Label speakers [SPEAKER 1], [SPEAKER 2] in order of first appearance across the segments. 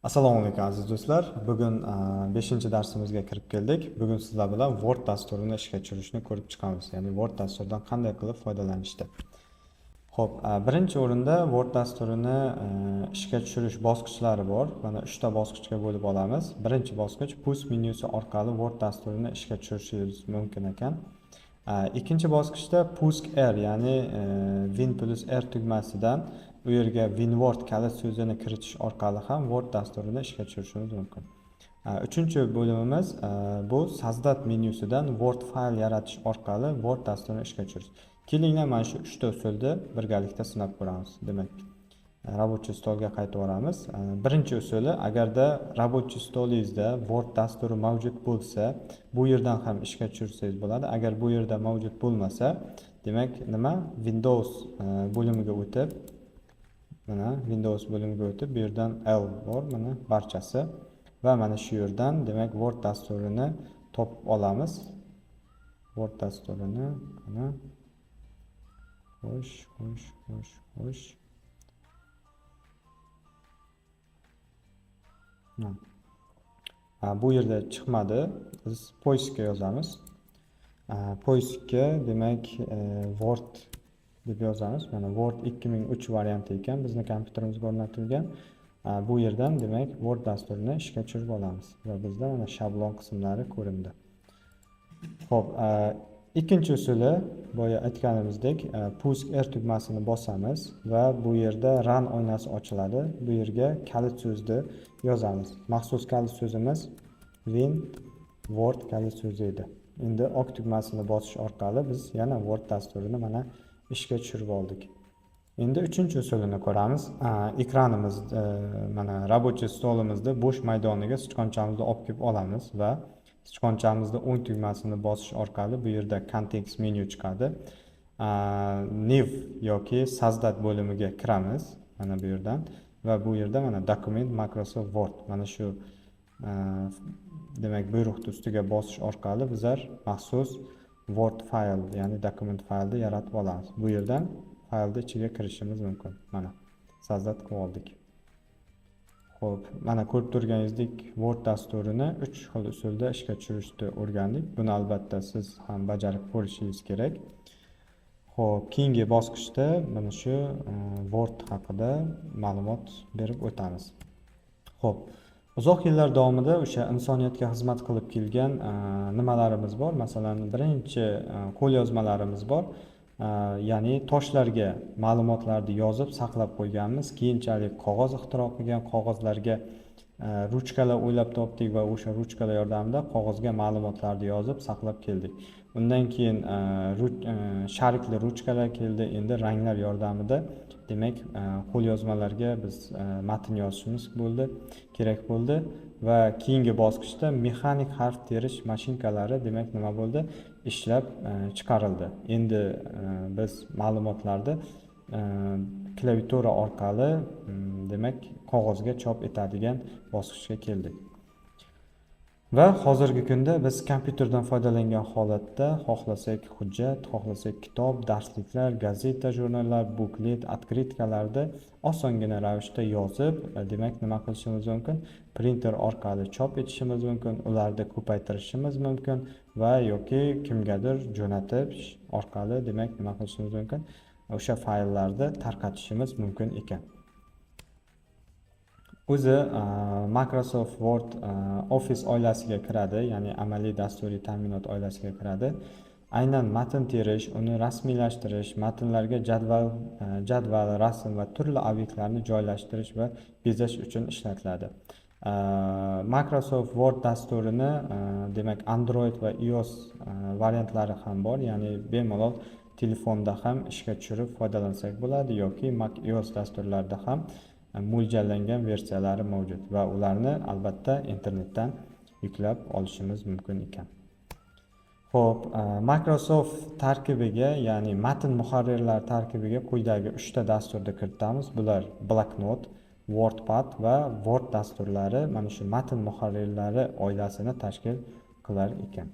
[SPEAKER 1] Assalomu alaykum, aziz do'stlar. Bugun 5-darsimizga kirib keldik. Bugun sizlar bilan Word dasturini ishga tushirishni ko'rib chiqamiz. Ya'ni Word dasturidan qanday qilib foydalanishni. Xo'p, birinchi o'rinda Word dasturini ishga tushirish bosqichlari bor. Mana, 3 ta bosqichga bo'lib olamiz. Birinchi bosqich: Пуск menyusi orqali Word dasturini ishga tushirishingiz mumkin ekan. Ikkinchi bosqichda Пуск R, ya'ni Win plus R tugmasidan u yerga WinWord kalit so'zini kiritish orqali ham Word dasturini ishga tushirishimiz mumkin. Uchinchi bo'limimiz bu Создать menyusidan Word fayl yaratish orqali Word dasturini ishga tushirish. Kelinglar, mana shu uchta usulni birgalikda sinab ko'ramiz. Demak, рабочий стол ga qaytib boramiz. Birinchi usuli: agarda рабочий стол ingizda Word dasturi mavjud bo'lsa, bu yerdan ham ishga tushirsangiz bo'ladi. Agar bu yerda mavjud bo'lmasa, demak, nima? Windows bo'limiga o'tib, mana, Windows bo'limiga o'tib, bu yerdan All bor, mana, barchasi va mana shu yerdan, demak, Word dasturini topib olamiz. Word dasturini, mana, xo'sh, xo'sh, xo'sh, xo'sh. Ha, bu yerda chiqmadi. Biz поиск ga yozamiz. Поиск ga, demak, Word deb yozamiz. Mana, Word 2003 varianti ekan bizni kompyuterimizga o'rnatilgan. Bu yerdan, demak, Word dasturini ishga tushirib olamiz va bizda mana shablon qismlari ko'rindi. Xo'p, ikkinchi usuli, boya aytganimizdek, Пуск R tugmasini bosamiz va bu yerda Run oynasi ochiladi. Bu yerga kalit so'zni yozamiz. Maxsus kalit so'zimiz Win Word kalit so'zi edi. Endi OK tugmasini bosish orqali biz yana Word dasturini, mana, ishga tushirib oldik. Endi uchinchi usulini ko'ramiz. Ekranimiz, mana, рабочий стол imizda bo'sh maydoniga sichqonchamizni olib kelib olamiz va sichqonchamizni o'ng tugmasini bosish orqali bu yerda kontekst menyu chiqadi. New yoki Создать bo'limiga kiramiz mana bu yerdan va bu yerda, mana, Dokument Microsoft Word, mana shu, demak, buyruqni ustiga bosish orqali bizlar maxsus Word fayl, ya'ni dokument faylni yaratib olamiz. Bu yerdan faylni ichiga kirishimiz mumkin. Mana, создать qilib oldik. Xo'p, mana, ko'rib turganingizdek, Word dasturini uch xil usulda ishga tushirishni o'rgandik. Buni albatta siz ham bajarib ko'rishingiz kerak. Xo'p, keyingi bosqichda mana shu Word haqida ma'lumot berib o'tamiz. Xo'p, uzoq yillar davomida o'sha insoniyatga xizmat qilib kelgan nimalarimiz bor? Masalan, birinchi qo'lyozmalarimiz bor. Ya'ni toshlarga ma'lumotlarni yozib saqlab qo'yganmiz. Keyinchalik qog'oz ixtiro qilgan, qog'ozlarga ruchkalar o'ylab topdik va o'sha ruchkalar yordamida qog'ozga ma'lumotlarni yozib saqlab keldik. Undan keyin шарик li ruchkalar keldi. Endi ranglar yordamida, demak, qo'lyozmalarga biz matn yozishimiz kerak bo'ldi va keyingi bosqichda mexanik harf terish mashinkalari, demak, nima bo'ldi? Ishlab chiqarildi. Endi biz ma'lumotlarni klaviatura orqali, demak, qog'ozga chop etadigan bosqichga keldik. Va hozirgi kunda biz kompyuterdan foydalangan holatda xohlasak hujjat, xohlasak kitob, darsliklar, gazeta, jurnallar, buklet, открытка larni osongina ravishda yozib, demak, nima qilishimiz mumkin? Printer orqali chop etishimiz mumkin, ularni ko'paytirishimiz mumkin va yoki kimgadir jo'natib orqali, demak, nima qilishimiz mumkin? O'sha fayllarni tarqatishimiz mumkin ekan. O'zi Microsoft Word Office oilasiga kiradi, ya'ni amaliy dasturiy ta'minot oilasiga kiradi. Aynan matn terish, uni rasmiylashtirish, matnlarga jadval, rasm va turli obyektlarni joylashtirish va bezash uchun ishlatiladi. Microsoft Word dasturini, demak, Android va iOS variantlari ham bor, ya'ni bemalol telefonda ham ishga tushirib foydalansak bo'ladi yoki Mac OS dasturlarida ham mo'ljallangan versiyalari mavjud va ularni albatta internetdan yuklab olishimiz mumkin ekan. Xo'p, Microsoft tarkibiga, ya'ni matn muharrirlari tarkibiga quyidagi uchta dasturni kiritamiz. Bular Bloknot, WordPad va Word dasturlari mana shu matn muharrirlari oilasini tashkil qilar ekan.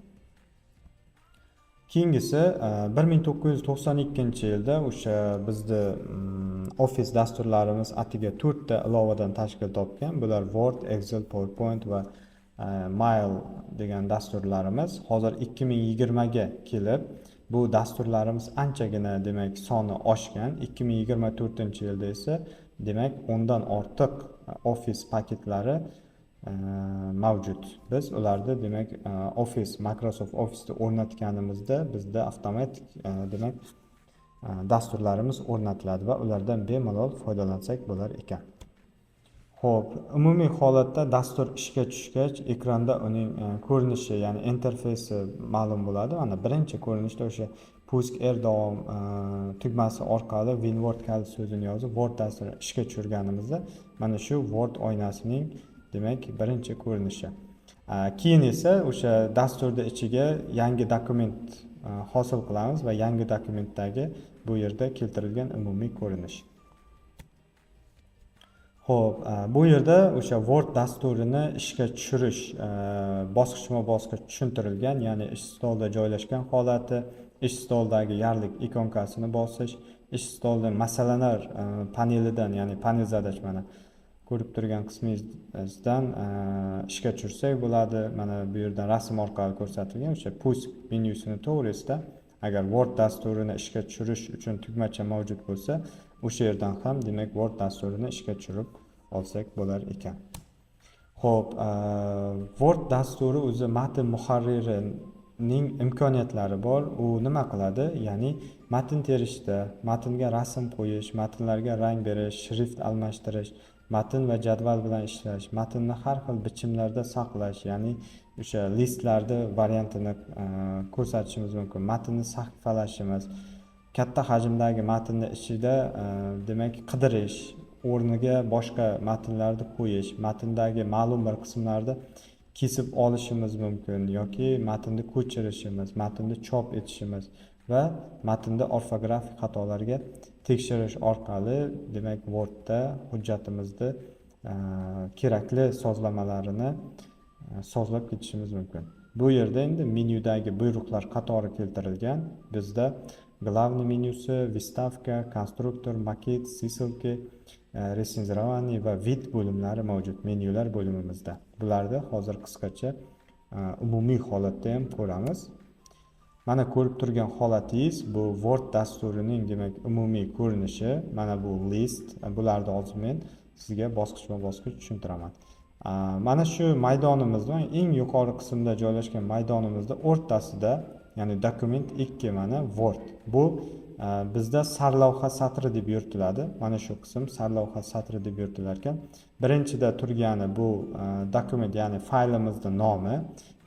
[SPEAKER 1] Keyingisi 1992-yilda o'sha bizni Office dasturlarimiz atiga to'rtta ilovadan tashkil topgan. Bular Word, Excel, PowerPoint va Mail degan dasturlarimiz. Hozir 2020ga kelib bu dasturlarimiz anchagina, demak, soni oshgan. 2024-yilda esa, demak, 10dan ortiq Office paketlari mavjud. Biz ularni, demak, Office, Microsoft Office'da o'rnatganimizda bizda avtomatik, demak, dasturlarimiz o'rnatiladi va ulardan bemalol foydalansak bo'lar ekan. Ho'p, umumiy holatda dastur ishga tushgach, ekranda uning ko'rinishi, ya'ni interfeysi ma'lum bo'ladi. Mana, birinchi ko'rinishda o'sha "Пуск R davom" tugmasi orqali WinWord kalit so'zini yozib, Word dasturini ishga tushirganimizda mana shu Word oynasining, demak, birinchi ko'rinishi. Keyin esa o'sha dasturni ichiga yangi dokument hosil qilamiz va yangi dokumentdagi bu yerda keltirilgan umumiy ko'rinish. Ho'p, bu yerda o'sha Word dasturini ishga tushirish bosqichma bosqich tushuntirilgan, ya'ni ish stolida joylashgan holati, ish stolidagi ярлык ikonkasini bosish, ish stolida masalalar panelidan, ya'ni панель задач, mana ko'rib turgan qismingizdan ishga tushirsak bo'ladi. Mana bu yerdan rasm orqali ko'rsatilgan o'sha "Пуск" menyusini to'g'risida agar Word dasturini ishga tushirish uchun tugmacha mavjud bo'lsa, o'sha yerdan ham, demak, Word dasturini ishga tushirib olsak bo'lar ekan. Ho'p, Word dasturi o'zi matn muharririning imkoniyatlari bor. U nima qiladi? Ya'ni matn terishda, matnga rasm qo'yish, matnlarga rang berish, shrift almashtirish, matn va jadval bilan ishlash, matnni har xil bichimlarda saqlash, ya'ni o'sha listlarni variantini ko'rsatishimiz mumkin, matnni sahifalashimiz, katta hajmdagi matnni ichida, demak, qidirish, o'rniga boshqa matnlarni qo'yish, matndagi ma'lum bir qismlarni kesib olishimiz mumkin yoki matnni ko'chirishimiz, matnni chop etishimiz va matnda orfografik xatolarga tekshirish orqali, demak, Wordda hujjatimizni kerakli sozlamalarini sozlab ketishimiz mumkin. Bu yerda endi menyudagi buyruqlar qatori keltirilgan. Bizda главный menyusi, вставка, конструктор, макет, ссылки, рецензирование va вид bo'limlari mavjud menyular bo'limimizda. Bularni hozir qisqacha umumiy holatda ham ko'ramiz. Mana, ko'rib turgan holatingiz bu Word dasturining, demak, umumiy ko'rinishi. Mana bu list. Bularni hozir men sizga bosqichma bosqich tushuntiraman. Mana shu maydonimizda, eng yuqori qismda joylashgan maydonimizda o'rtasida, ya'ni dokument 2, mana Word. Bu bizda sarlavha satri deb yuritiladi. Mana shu qism sarlavha satri deb yuritilar ekan. Birinchida turgani bu dokument, ya'ni faylimizni nomi,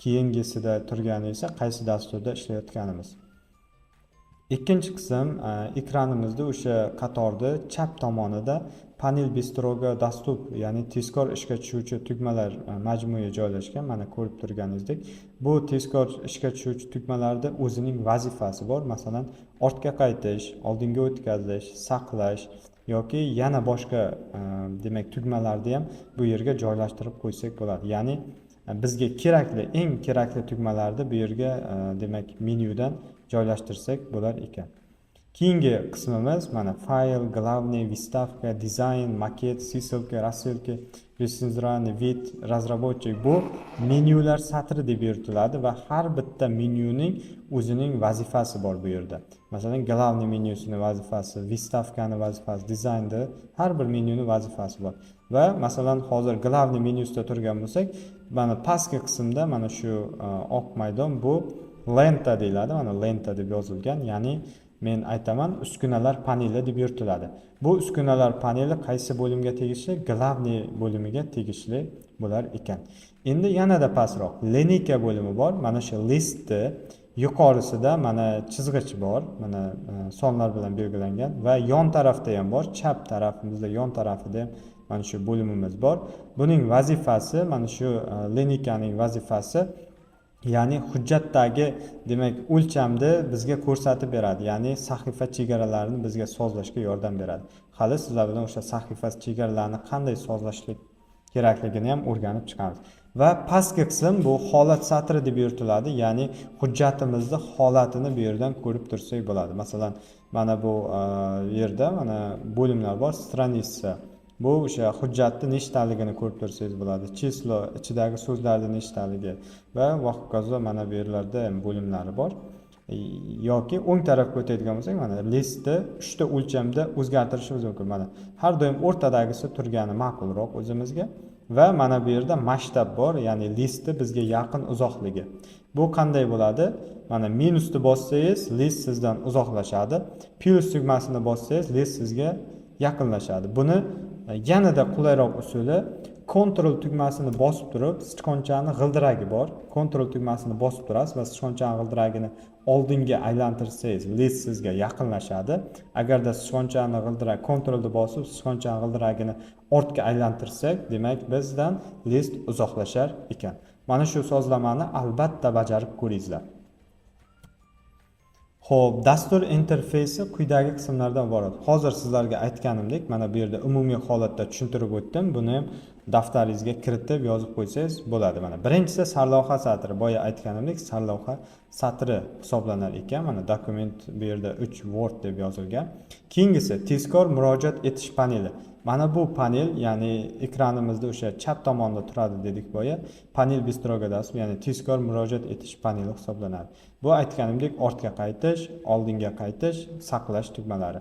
[SPEAKER 1] keyingisida turgani esa qaysi dasturda ishlayotganimiz. Ikkinchi qism ekranimizda o'sha qatorni chap tomonida панель быстрого доступ, ya'ni tezkor ishga tushuvchi tugmalar majmui joylashgan. Mana, ko'rib turganingizdek, bu tezkor ishga tushuvchi tugmalarda o'zining vazifasi bor. Masalan, ortga qaytish, oldinga o'tkazish, saqlash yoki yana boshqa, demak, tugmalarni ham bu yerga joylashtirib qo'ysak bo'ladi. Ya'ni bizga kerakli, eng kerakli tugmalarni bu yerga, demak, menyudan joylashtirsak bo'lar ekan. Keyingi qismimiz mana файл, главный, вставка, дизайн, макет, ссылка, рассылки, рецензирование, вид, разработчик. Bu menyular satri deb yuritiladi va har bitta menyuning o'zining vazifasi bor bu yerda. Masalan, главный menyusini vazifasi, вставка ni vazifasi, dizaynni, har bir menyuni vazifasi bor. Va masalan, hozir главный menyusida turgan bo'lsak, mana pastki qismda mana shu oq maydon, bu лента deyiladi. Mana, лента deb yozilgan, ya'ni men aytaman, uskunalar paneli deb yuritiladi. Bu uskunalar paneli qaysi bo'limga tegishli? Главный bo'limiga tegishli bo'lar ekan. Endi yanada pastroq линейка bo'limi bor. Mana shu listni yuqorisida mana chizg'ich bor, mana sonlar bilan belgilangan va yon tarafda ham bor. Chap tarafimizda, yon tarafida ham mana shu bo'limimiz bor. Buning vazifasi, mana shu линейка ning vazifasi, ya'ni hujjatdagi, demak, o'lchamni bizga ko'rsatib beradi, ya'ni sahifa chegaralarini bizga sozlashga yordam beradi. Hali sizlar bilan o'sha sahifa chegaralarini qanday sozlashlik kerakligini ham o'rganib chiqamiz. Va pastki qism bu holat satri deb yuritiladi, ya'ni hujjatimizni holatini bu yerdan ko'rib tursak bo'ladi. Masalan, mana bu yerda mana bo'limlar bor. Страница, bu o'sha hujjatni nechtaligini ko'rib tursangiz bo'ladi. Число, ichidagi so'zlarni nechtaligi va hokazo. Mana bu yerlarda ham bo'limlari bor. Yoki o'ng tarafga o'tadigan bo'lsak, mana listni uchta o'lchamda o'zgartirishimiz mumkin. Mana har doim o'rtadagisi turgani ma'qulroq o'zimizga. Va mana bu yerda masshtab bor, ya'ni listni bizga yaqin uzoqligi. Bu qanday bo'ladi? Mana minusni bossangiz, list sizdan uzoqlashadi, plyus tugmasini bossangiz, list sizga yaqinlashadi. Buni yanada qulayroq usuli: Ctrl tugmasini bosib turib, sichqonchani g'ildiragi bor, Ctrl tugmasini bosib turasiz va sichqonchani g'ildiragini oldinga aylantirsangiz, list sizga yaqinlashadi. Agarda sichqonchani g'ildirak, Ctrlni bosib, sichqonchani g'ildiragini ortga aylantirsak, demak, bizdan list uzoqlashar ekan. Mana shu sozlamani albatta bajarib ko'ringizlar. Xo'p, dastur interfeysi quyidagi qismlardan iborat. Hozir sizlarga aytganimdek, mana bu yerda umumiy holatda tushuntirib o'tdim. Buni ham daftaringizga kiritib yozib qo'ysangiz bo'ladi. Mana birinchisi sarlavha satri. Boya aytganimdek, sarlavha satri hisoblanar ekan. Mana dokument, bu yerda 3 Word deb yozilgan. Keyingisi tezkor murojaat etish paneli. Mana bu panel, ya'ni ekranimizda o'sha chap tomonda turadi dedik boya. Панель быстрого доступа, ya'ni tezkor murojaat etish paneli hisoblanadi. Bu aytganimdek ortga qaytish, oldinga qaytish, saqlash tugmalari.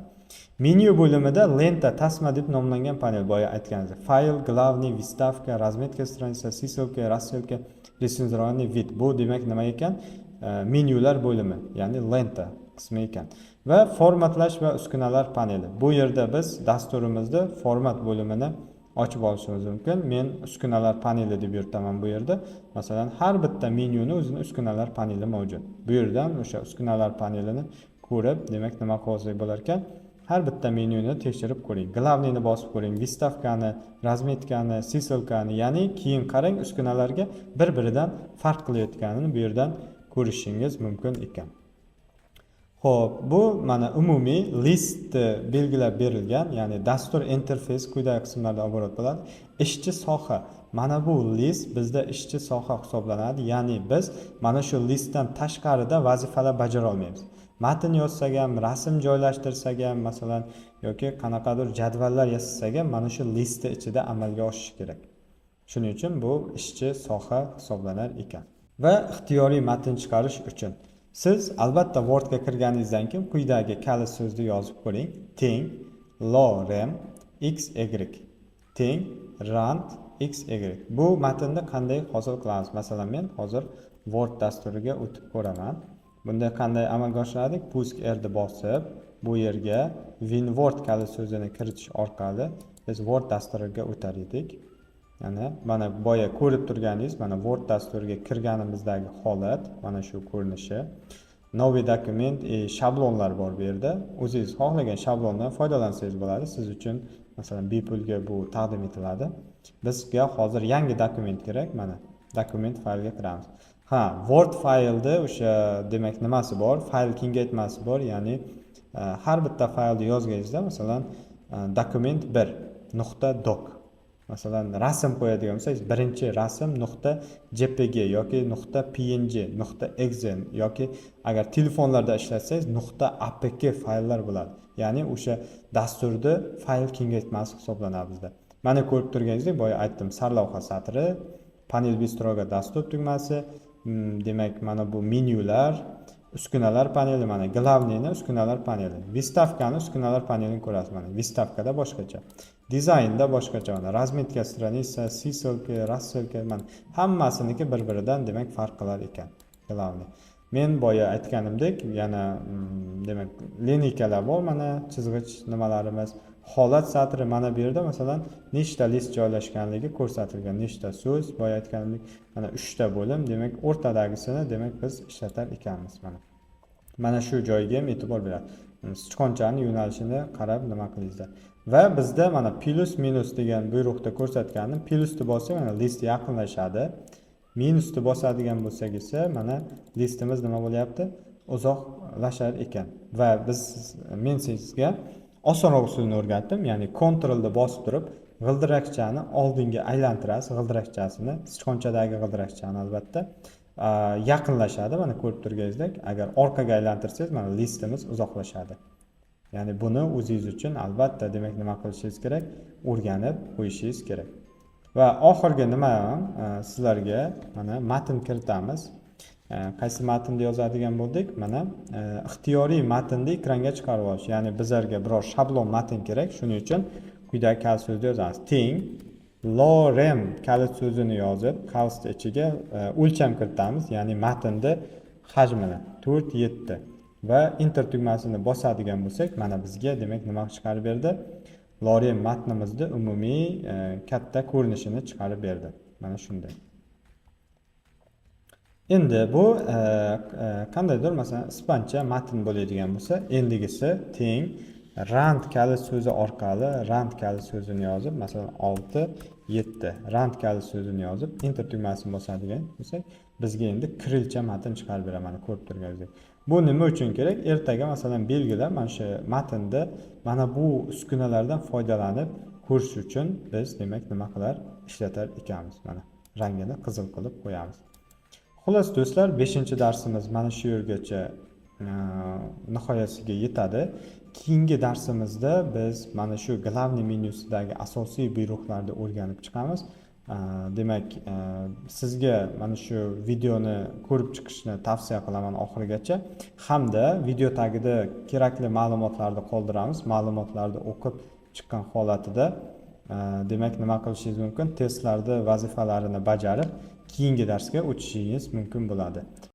[SPEAKER 1] Menyu bo'limida лента, tasma deb nomlangan panel, boya aytganimizdek. Файл, главный, вставка, разметка страницы, ссылка, рассылка, рецензированный вид. Bu demak nima ekan? Menyular bo'limi, ya'ni лента qismi ekan. Va formatlash va uskunalar paneli. Bu yerda biz dasturimizni format bo'limini ochib olishimiz mumkin. Men uskunalar paneli deb yuritaman bu yerda. Masalan, har bitta menyuni o'zini uskunalar paneli mavjud. Bu yerdan o'sha uskunalar panelini ko'rib, demak, nima qilib olsak bo'lar ekan? Har bitta menyuni tekshirib ko'ring. Главный ni bosib ko'ring, вставка ni, разметка ni, ссылка ni, ya'ni keyin qarang, uskunalarga bir-biridan farq qilayotganini bu yerdan ko'rishingiz mumkin ekan. Xo'p, bu mana umumiy listni belgilab berilgan, ya'ni dastur interfeysi quyidagi qismlardan iborat bo'ladi. Ishchi soha. Mana bu list bizda ishchi soha hisoblanadi, ya'ni biz mana shu listdan tashqarida vazifalar bajara olmaymiz. Matn yozsak ham, rasm joylashtirsak ham, masalan, yoki qanaqadir jadvallar yasasak ham, mana shu listni ichida amalga oshishi kerak. Shuning uchun bu ishchi soha hisoblanar ekan. Va ixtiyoriy matn chiqarish uchun siz albatta Wordga kirganingizdan keyin quyidagi kalit so'zni yozib ko'ring: teng lorem x y teng rand x y. Bu matnni qanday hosil qilamiz? Masalan, men hozir Word dasturiga o'tib ko'raman. Bunda qanday amalga oshirardik? Пуск R ni bosib, bu yerga WinWord kalit so'zini kiritish orqali biz Word dasturiga o'tar edik. Yana mana boya ko'rib turganingiz, mana Word dasturiga kirganimizdagi holat, mana shu ko'rinishi. Новый документ, shablonlar bor bu yerda. O'zingiz xohlagan shablondan foydalansangiz bo'ladi. Siz uchun, masalan, bepulga bu taqdim etiladi. Bizga hozir yangi dokument kerak. Mana dokument faylga kiramiz. Ha, Word faylda o'sha, demak, nimasi bor? Fayl kengaytmasi bor, ya'ni har bitta faylni yozganingizda, masalan, dokument 1.doc, masalan, rasm qo'yadigan bo'lsangiz, birinchi rasm .jpg yoki .png, .exe yoki agar telefonlarda ishlatsangiz, .apk fayllar bo'ladi, ya'ni o'sha dasturni fayl kengaytmasi hisoblanadi bizda. Mana ko'rib turganingizdek, boya aytdim, sarlavha satri, панель быстрого доступ tugmasi, demak, mana bu menyular, uskunalar paneli. Mana главный ni uskunalar paneli, вставка ni uskunalar panelini ko'rasiz. Mana вставка da boshqacha, dizaynda boshqacha, mana разметка страница, ссылка, рассылка, mana hammasiniki bir biridan demak farq qilar ekan. Главный, men boya aytganimdek, yana demak, линейка lar bor, mana chizg'ich nimalarimiz, holat satri. Mana bu yerda, masalan, nechta list joylashganligi ko'rsatilgan, nechta so'z. Boya aytganimdek, mana uchta bo'lim, demak, o'rtadagisini, demak, biz ishlatar ekanmiz. Mana shu joyga ham e'tibor beradi, sichqonchani yo'nalishini qarab nima qilingizlar. Va bizda mana plyus, minus degan buyruqda ko'rsatganim, plyusni bossak, mana list yaqinlashadi, minusni bosadigan bo'lsak esa, mana listimiz nima bo'lyapti? Uzoqlashar ekan. Va biz, men sizga osonroq usulni o'rgatdim, ya'ni Controlni bosib turib G'ildirakchani oldinga aylantirasiz, g'ildirakchasini, sichqonchadagi g'ildirakchani albatta. Yaqinlashadi, mana ko'rib turganingizdek. Agar orqaga aylantirsangiz, mana listimiz uzoqlashadi. Ya'ni buni o'zingiz uchun albatta, demak, nima qilishingiz kerak? O'rganib qo'yishingiz kerak. Va oxirgi nima, sizlarga mana matn kiritamiz. Qaysi matnni yozadigan bo'ldik? Mana ixtiyoriy matnni ekranga chiqarib olish, ya'ni bizlarga biror shablon matn kerak. Shuning uchun quyidagi kalit so'zni yozamiz: teng lorem kalit so'zini yozib, qavsni ichiga o'lcham kiritamiz, ya'ni matnni hajmini 4, 7 va enter tugmasini bosadigan bo'lsak, mana bizga, demak, nima chiqarib berdi? Lorem matnimizni umumiy katta ko'rinishini chiqarib berdi. Mana shunday. Endi bu qandaydir, masalan, ispancha matn bo'ladigan bo'lsa, endigisi teng rand kalit so'zi orqali, rand kalit so'zini yozib, masalan, 6, 7 rand kalit so'zini yozib, enter tugmasini bosadigan bo'lsak, bizga endi kirilcha matn chiqarib beradi, mana ko'rib turganingizdek. Bu nima uchun kerak? Ertaga, masalan, belgilab, mana shu matnni mana bu uskunalardan foydalanib ko'rish uchun biz, demak, nima qilar, ishlatar ekanmiz. Mana rangini qizil qilib qo'yamiz. Xullas, do'stlar, beshinchi darsimiz mana shu yergacha nihoyasiga yetadi. Keyingi darsimizda biz mana shu главный menyusidagi asosiy buyruqlarni o'rganib chiqamiz. Demak, sizga mana shu videoni ko'rib chiqishni tavsiya qilaman oxirigacha hamda video tagida kerakli ma'lumotlarni qoldiramiz. Ma'lumotlarni o'qib chiqqan holatida, demak, nima qilishingiz mumkin? Testlarni vazifalarini bajarib, keyingi darsga o'tishingiz mumkin bo'ladi.